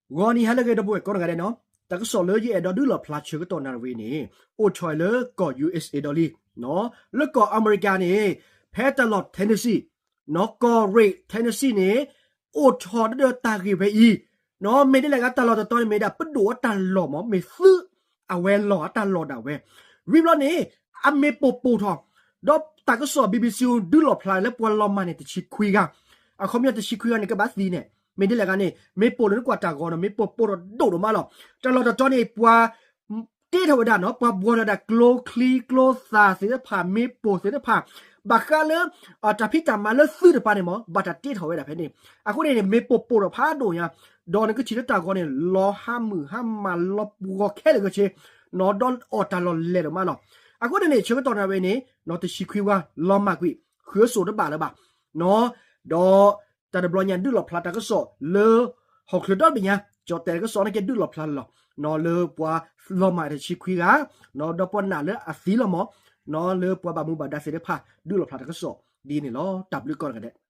ဂီၤနံၤဟါလၢအဂ့ၤ ဒီပုၢ်ဝဲၢ်ကိးဂၤဒဲးနီၤ, တၢ်ကစီၣ်လၢယအဲၣ်ဒိးဒုးလီၣ်ဖျါဆၢကတီၢ်နၣ်ရံၣ်န့ၣ် အိၣ်ထီၣ်လၢကီၢ် ယူၣ်အ့းအ့း ဒီးလံ, လၢကီၢ်အမဲရကၤန့ၣ် ဖဲတၢ်လီၢ် Tennessee နီၤ ကီၢ်ရ့ၣ် Tennessee န့ၣ် အိၣ်ထီၣ်ဒီးတၢ်ဂ့ၢ်ဝဲအံၤ, နီၤ မ့ၢ်ဒ်လဲၣ်ဂ့ၤ တၢ်လီၢ်တတီၤန့ၣ် မ့ၢ်ဒၣ်ပဒိၣ်အတၢ်လီၢ်မး မ့ၢ်သုးအဝဲလီၢ်အတၢ်လီၢ်ဒၣ်ဝဲ, ဝံၤဘျီန့ၣ် အမ့ၢ်ပိာ်ပိာ်ထီၣ်, ဒီးတၢ်ကစီၣ် ဘံဘံစံ ဒုးလီၣ်ဖျါလၢပှၤလီၤမၢ်န့ၣ် တဆံခွံဂၤ, အခီပညီတဆံခွံဂၤန့ၣ် ကဘၣ်သံန့ၣ် မ့ၢ်ဒ်လဲၣ်ဂ့ၤန့ၣ် မ့ၢ်ပိာ်လၢနကွၢ်တၢ်ဂီၤနီၤ မ့ၢ်ပိာ်ပိာ်ထီၣ်ဒိၣ်ဒိၣ်မးလီၤ, တၢ်လီၢ်တတီၤန့ၣ် ပှၤ တ့ထီၣ်ဝဲဒၣ်နီၤ ပှၤဘှီထီၣ်ဝဲဒၣ်ကျိချံကျိသၣ်သ့ၣ်တဖၣ် မ့ၢ်ပိာ်သ့ၣ်တဖၣ်, ဘၣ်ဃးလၢ တၢ်ဖံးတၢ်မၤလၢသုးတပၤန့ၣ်မး ဘၣ်တၢ်တ့ထီၣ်ဝဲဒၣ်ဖဲန့ၣ်, အဃိန့ၣ်န့ၣ် မ့ၢ်ပိာ်ပိာ်ထီၣ်ဖးဒိၣ်ညါ, ဒီးနကထံၣ်လၢတၢ်ဂီၤန့ၣ် လီၤဟါမုၢ်ဟါမၢ်လီၤပှီၤခဲလၢာ်ခဲဆ့, နီၤဒီးအီၣ်တၢ်လီၢ်လဲၢ်ဒိၣ်မးလီၤ, အဃိန့ၣ်န့ၣ် ဆၢကတီၢ်နၣ်ရံၣ်န့ၣ် နီၤတဆံခွံဝါ လီၤမၢ်ကွံာ် ဃုအစိၣ်တဘၣ်လၢၤဘၣ်, နီၤ ဒီး တၢ်တဘျီညါဒုးလီၣ်ဖျါတၢ်ကစီၣ်လၢ ဟီၣ်ခိၣ်ဒီဘ့ၣ်ညါ ကၠီၣ်တဲၣ်တၢ်ကစီၣ်န့ၣ်က့ဒုးလီၣ်ဖျါလီၤ, နီၤလၢပှၤလီၤမၢ်တဆံခွံဂၤ, နီၤဒီးပှၤနာ်လၢအသံလီၤမး, နီၤလၢပှၤဘၣ်မူဘၣ်ဒါသ့ၣ်တဖၣ် ဒုးလီၣ်ဖျါတၢ်ကစီၣ်ဒ်န့ၣ်လီၤ, တၢ်ဘျုးကိးဂၤဒဲး